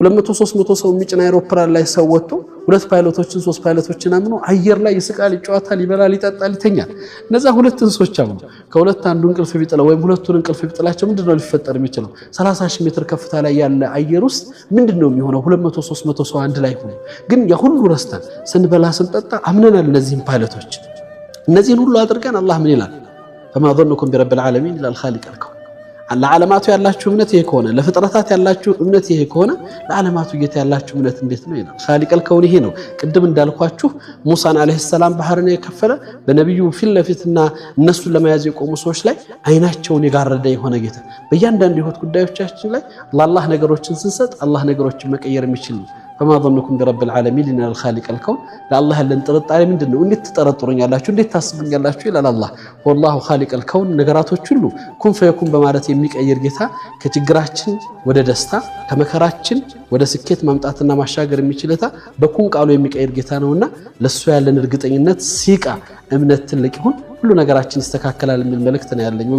200 300 ሰው የሚጭን አይሮፕላን ላይ ሰው ወጥቶ ሁለት ፓይሎቶችን ሶስት ፓይለቶችን አምኖ አየር ላይ ይስቃል፣ ይጫወታል፣ ይበላል፣ ይጠጣል፣ ይተኛል። እነዛ ሁለት እንስሶች አምኖ ከሁለት አንዱ እንቅልፍ ቢጥለው ወይም ሁለቱን እንቅልፍ ቢጥላቸው ምንድነው ሊፈጠር የሚችለው? 30 ሺህ ሜትር ከፍታ ላይ ያለ አየር ውስጥ ምንድነው የሚሆነው? 200 300 ሰው አንድ ላይ ሆኖ ግን የሁሉ ረስተን ስንበላ ስንጠጣ አምነናል እነዚህን ፓይለቶች። እነዚህን ሁሉ አድርገን አላህ ምን ይላል? فما ظنكم برب العالمين ይላል خالق الكون። ለዓለማቱ ያላችሁ እምነት ይሄ ከሆነ፣ ለፍጥረታት ያላችሁ እምነት ይሄ ከሆነ፣ ለዓለማቱ ጌታ ያላችሁ እምነት እንዴት ነው ይላል። خالق الكون ይሄ ነው። ቅድም እንዳልኳችሁ ሙሳን عليه السلام ባህርን የከፈለ፣ በነቢዩ ፊት ለፊትና እነሱን ለመያዝ የቆሙ ሰዎች ላይ አይናቸውን የጋረደ የሆነ ጌታ፣ በእያንዳንዱ የህይወት ጉዳዮቻችን ላይ ለአላህ ነገሮችን ስንሰጥ አላህ ነገሮችን መቀየር የሚችል ነው። فما ظنكم برب العالمين ይላል خالق الكون። ለአላህ ያለን ጥርጣሬ ምንድን ነው? እንዴት ትጠረጥሩኛላችሁ? እንዴት ታስቡኛላችሁ? ይላል አላህ። والله خالق الكون፣ ነገራቶች ሁሉ كن فيكون በማለት የሚቀይር ጌታ፣ ከችግራችን ወደ ደስታ፣ ከመከራችን ወደ ስኬት ማምጣትና ማሻገር የሚችል ጌታ፣ በ كن ቃሉ የሚቀይር ጌታ ነውና ለሱ ያለን እርግጠኝነት ሲቃ እምነት ትልቅ ይሁን፣ ሁሉ ነገራችን ይስተካከላል የሚል መልእክት ነው ያለኝ።